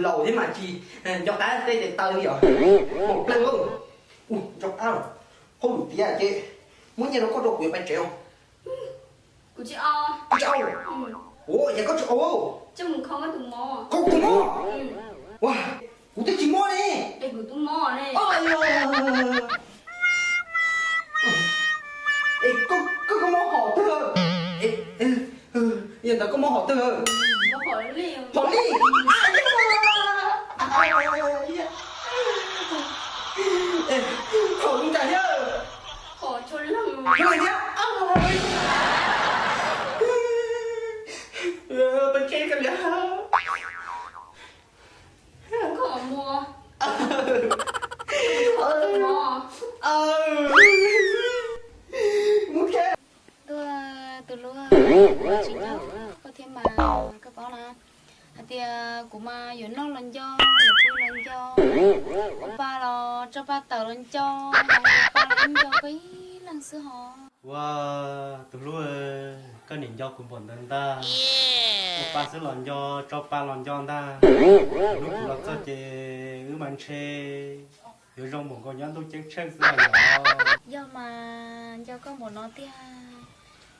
Laus thiab mas tsis nco qab tej tes taw li os. Maum pleej lauj. Ua nco qab, qhov lus tiav ces muab nyiaj rau koj rau kuv yuav pais tsev os. Kuv tsis au. Ua cas koj tsis au? Koj tus mob. Ua, kuv twb tsis mob ne. Es koj, koj mob hom twg? Yog ntawd koj mob hom twg? Hom li. Hom li cas thiab? Hom li thiab. Peb tsev ka liam. Tus hlub, koj thiab mas koj paub na, hais tias kuv mas yuav noj los nco, yuav pw los nco, ua pa los tso pa tawm los nco, ua pa los nco koj ib leeg xwb hos. Ua, tus hlub, koj niam nco kuv npaum ntawd ntag. Ua pa xwb los nco, tso pa los nco ntag. Hnub kuv los txog ces wb mas ntshe yuav zoo npaum nkaus nyob ntuj ceeb tsheej xwb los yog. Yog mas nco koj npaum no tiag.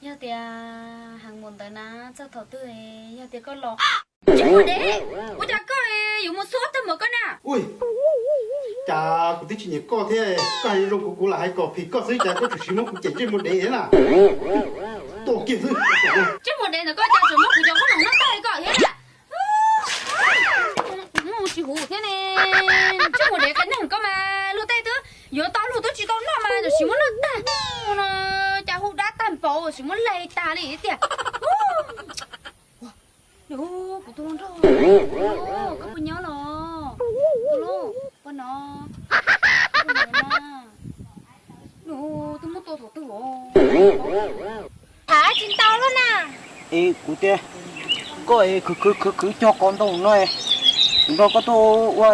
Yog tias heev npaum ntawd na, txog thaum twg yog tias koj los. Tsis muaj dev, ua cas koj yuav mus xub tag npaum koj na? Ua cas kuv twb tsis nyiam koj thiab, koj hais zoo kuv, kuv lam hais kom phim koj xwb cas koj tseem siv muab kuv cem ntsej muag dev na. Tuaj kiag xwb. Ntsej muag dev ntawd koj cas tseem muab kuv cov qhob noom noj tag li koj thiab na. Kuv muaj tsis huv thiab ne. Ntsej muag dev qias neeg koj mas luag tej twb yuav tau luag twb tsis tau noj mas tseem siv muab noj tag. Ua no cas hu dab tag npaum tseem muab leg tag li tiag. Kuv tus hluas nraug, koj puas nyob los? Tus hluas, puas no? Puas no na? Nws twb muab tua thaum twg los? Tham tsis ntau lawm na. Es kuv tias koj es khwv khwv khwv khwv cog qos ntoo no, kuv nrog koj tuaj ua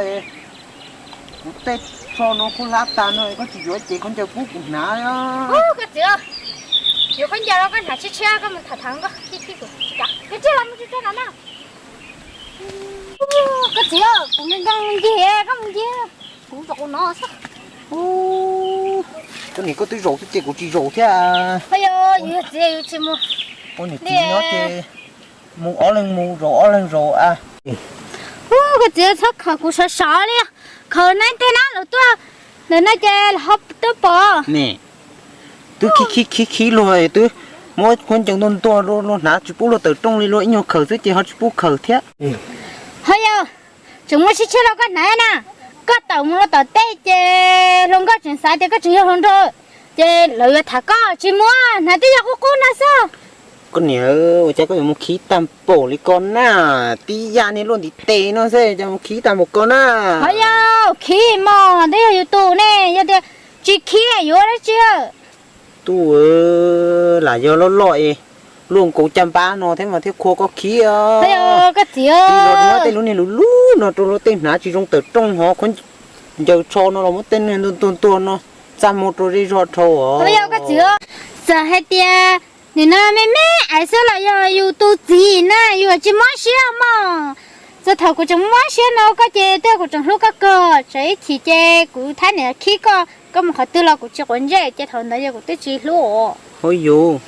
kuv tej tsho no kub hlab tag no, koj tsis yuav ces khaub ncaws pub kuv hnav. Koj txiv, yuav khaub ncaws los koj hnav tshiab tshiab, koj mus tham tham koj khib khib kuv tsis kav, koj tsiag los mus tsis tso no na. Koj txiv, kuv nkees nkees ncig, koj mus ncig, kuv zaum no xwb. Koj niam, koj twb zaum xwb ces kuv tsis zaum thiab. Yog yus yog txiv yus tsis mus. Ua niam txiv nyob ces mus ob leeg mus, zaum ob leeg zaum a. Koj txiv txhob khaws kuv sov sov li, khaws nab tej nab lawv tuaj, ntawm no ces lawv ho tuaj pom. Ne, twb khib khib khib khib luag twb muab khaub ncaws ntuag ntuag luag hnav tsis pub luag tawm rooj li, luag ib nyuag khaws xwb ces ho tsis pub khaws thiab. Ho yog, tseem muaj tshiab tshiab los koj hnav na. Koj tawm mus rau tom tej ces hluas nkauj tseem xav tias koj tseem yog hluas nraug, ces lawv yuav tham koj tsis muaj, hnav tej yog qub qub no xwb. Koj niam, ua cas koj yuav mus khib tag npaum li ko na? Tib yam niag luaj ntiv tes no xwb cas mus khib tag npaum ko na? Ho yog khib mos, twb yog yus tus ne, yog tias tsis khib yuav dab tsi. Tub, lam yog loj loj es luaj nkaus caj npab no thiab mas thiaj khua koj khib. Koj txiv, tij laug nyob tej lub niag lus lub no rau luag tej hnav tsis zoo tawm rooj hov, khaub ncaws tsho no los muab tej niag ntuag ntuag no txaj muag rau zej zog dhau os. Koj txiv, txawm hais tias nim no me me aiv xwb los yog yus tus txiv na, yus tsis mob siab mog. Txog thaum kuv tseem mob siab no koj ces twb kuv tseem hlub koj kawg, tseem ib chim ces kuv thab niam khib koj, koj mus qhov twg los kuv tsis quav ntsej ces thaum ntawd yog kuv twb tsis hlub os. Ho yus,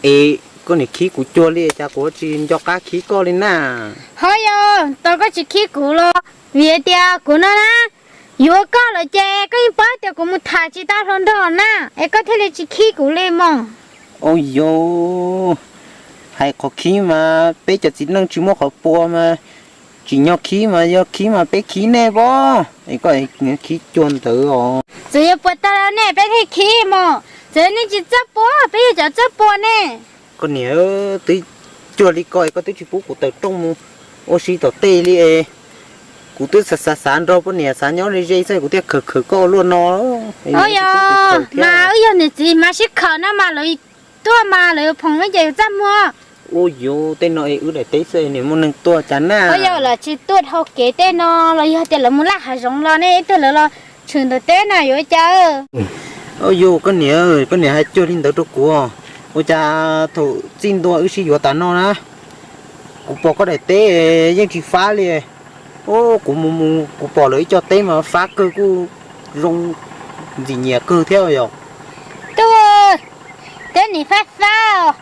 es koj niam khib kuv cuag li cas kuv tsis nco qab khib koj li na. Ho yog tau koj tsis khib kuv los vim tias kuv no na, yuav koj lawm ces koj yeej paub tias kuv mus tham tsis tau hluas nraug na, es koj thiaj li tsis khib kuv li mog. Au yau, hais qhov khib mas peb cov txiv neej tsis muaj qhov pua mas, tsim nyog khib mas yog khib mas peb khib nej pob, es koj khib cuag ntawd os. Txawm yog puas tag los nej peb thiaj khib mog, txawm yog nej tsis txawj pua peb yog cov txawj pua ne. Koj niam, twb cuag li ko es koj twb tsis pub kuv tawm rooj mus ua si tom tej li es, kuv twb xav xav xav nrog poj niam xav nyob ze ze xwb kuv thiaj khawm khawm koj ua luaj no. Yog mas wb yog niam txiv mas sib khawm no mas lawv tuaj mas lawv yuav phoom ib ces yus txaj muag. Ua yuav tej no es wb daim teb xwb niam muaj neeg tuaj cas na. Yog lawv tsis tuaj dhau kev tej no los yog tias lawv mus laj hav zoov los nej ib tug lawv los tshwm ntawm teb na yuav cas. Au yau, koj niam, koj niam hais cuag li ntawd rau kuv, ua cas thaum txij ntua wb sib yuav tas no na, kuv pom koj daim teb yeej tsis fab li. Kuv mus mus kuv pom lawv ib co teb mas fab kawg kuj zoo ntxim nyiam kawg thiab yog. Tub, teb nim fab fab os.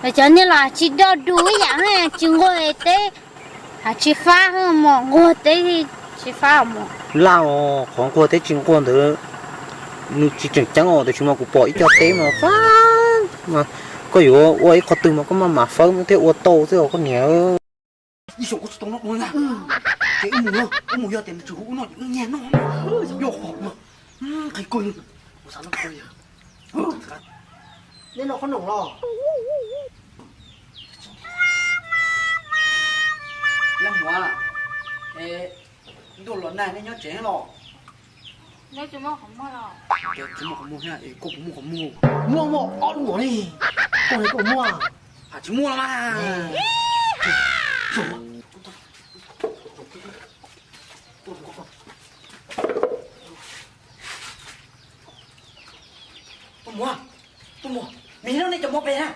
Lawv cov niag los tsis dog du ib yam, tsis nquag teb, tsis fab mos, nquag teb tsis fab mos. Laj os, qhov nquag teb tsis nquag ntawd nws tsis tseem ceeb os, tiam sis mas kuv pom ib co teb mas fab, koj yuav ua ib qho twg mas koj maj mam fawb thiaj ua tau xwb os koj niam. Ib xyoos kuv tsis tau noj dua na. Ces wb mus, wb mus yog tias nws tsis hu wb noj ces wb nyiag noj. Yog qhov qhia koj, kuv xav noj kawg yog. Nej noj qhob noom los? Leej muam, ntuj los nag nej nyob tsev los? Tsis muaj qhov muag, koj puas muaj qhov muag? Muaj, muaj ob lub no li. Koj li koj muaj? Tsis muaj los mas. Tuaj muag, tuaj muag, me no nej cov muab pem na.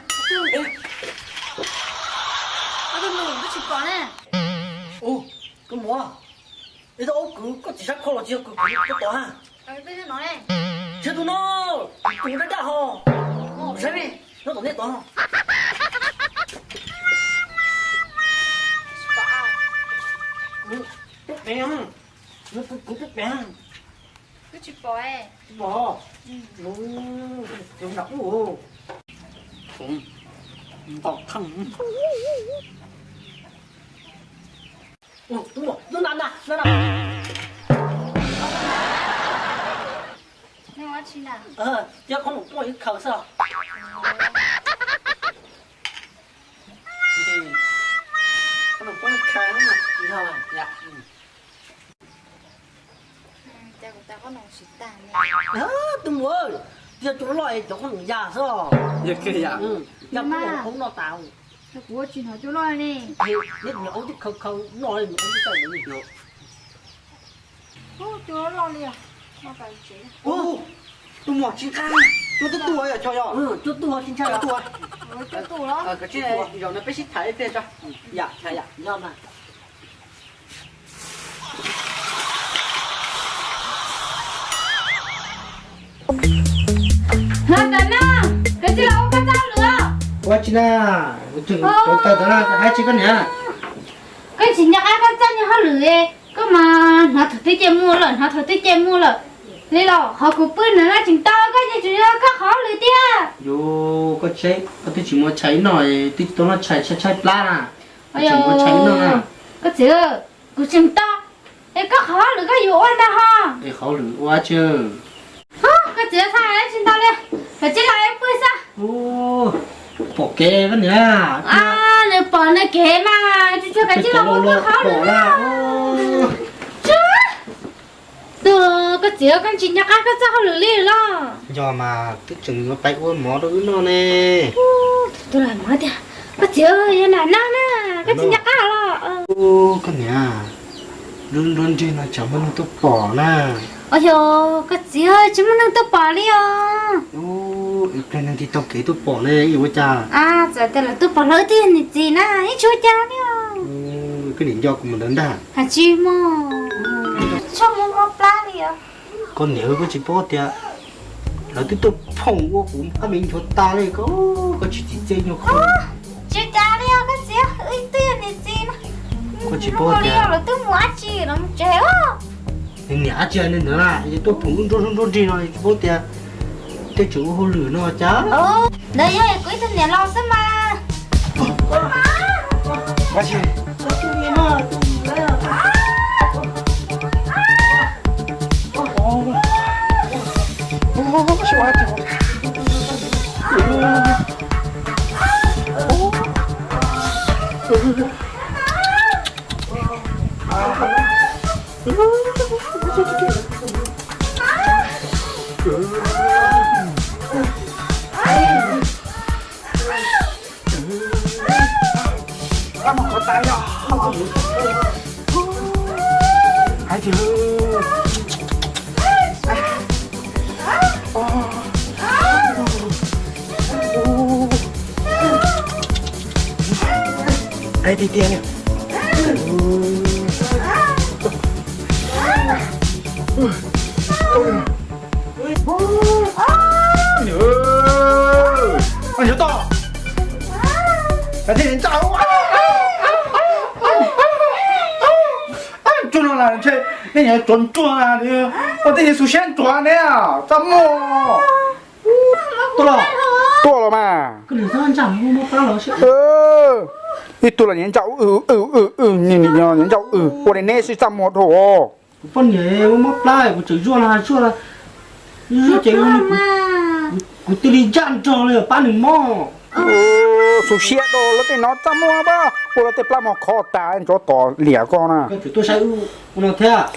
Tus nus twb tsis pom ne. Tus muag, ib tug aub kwv koj tsis sab khau los tsis yog kwv kwv koj tom ha. Tsis tus no, tus daj daj ho. Saib me, nyob tom nej tod. Pem, kwv kwv pem. Twb tsis pom. Tsis pom. Tus nram ub. Ntaus kheej. Tus muag, tus na na na na. Cov qhob noom poj ib khaws xwb. Qhob noom poj ib khaws. Tus muag, yog cov loj es cov qhob noom ya xwb. Yog kuv aub noj tas. Kuv tsis hnov cov loj ne. Neb tus aub twb khaws khaws noj li, nws aub twb txawj li. Tus muag tsis nqaj, cuab tub tub yog tso yog. Cuab tub tsis ntshai. Cuab tub. Zaum no peb sib tham ib pliag tso. Yam tham yam yog mas. Hlob Tam Naj, koj tsis los ua koj txoj hauj lwm. Ua tsi na, tseem tawv tawv na, hais tsis koj niam. Koj tsis nco qab koj txoj niag hauj lwm, koj mas hnov thaum twg ces mus lawm, hnov thaum twg ces mus lawm. Li los qhov kuv pw no tseem tau, koj ces tseem yog koj qhov hauj lwm tiag. Yus, koj tseem, koj twb tsis muaj tshais noj, twb tsis tau noj tshais, tshaib tshaib plab na. Tseem muaj tshais noj na. Koj txiv, kuv tseem tau. Es koj qhov hauj lwm koj yuav ua ntag ho. Es qhov hauj lwm ua tsi? Koj txiv, txhais tsis ntau li, koj tsis los pw xwb. Pom kev koj niam. Nws pom nws kev mas, tsis tshua koj tsis los ua koj qhov hauj lwm. Tus koj txiv, koj tsis nco qab koj txoj hauj lwm li los? Yog mas, twb tseem yuav pais ua mov rau wb noj ne. Tus lam mov tiag, koj txiv, yog nam noj na, koj tsis nco qab los? Koj niam, lub nruab nrig no tsam muaj neeg tuaj pom na. Os yog, koj txiv, tsis muaj neeg tuaj pom li os. Ib pliag neeg nti tau kev tuaj pom ne, yuav ua cas? Txawm tias lawv tuaj pom lawv twb yog niam txiv na, yeej tsis ua cas li os. Koj niam nco kuv mus ntawd ntag. Hais tsis muaj, tsis tshua muaj mob plab li os. Koj niam, koj tsis paub tias lawv twb tuaj phoom ua kuv ab me nchuav tas li, koj tsis txi txiaj nyuag qhov. Tsis ua cas li os koj txiv, wb twb yog niam txiv na. Koj tsis paub tias lawv twb mus dab tsi los mus tsev. Niam dab tsi li ntawd na, es tuaj phoom wb nruab nruab nrig no, tsis paub tias tej tseem ua hauj lwm no cas. Ntawd yog kuv ib tug niam laus xwb mas. Ai tiag tiag li. Tsuag no las ntshe nej yuav tsuav ntsuag, ua tej niag xu siab ntsuav ne, txaj muag. Tuaj los mas. Ib tug los nyias ncauj w w w, nyias ncauj w, ua li neb sib txaj muag dhau. Kuv poj niam muab mob plab, kuv tseem zuaj no, zuaj, zuaj ces kuv tig li ncaj nrog li pab nws mob. Xu siab rau lawv tej no txaj muag pab ua lawv tej plab mog khov tas ntsoov tom liam ko na. Koj tseem tuaj saib wb ua no thiab.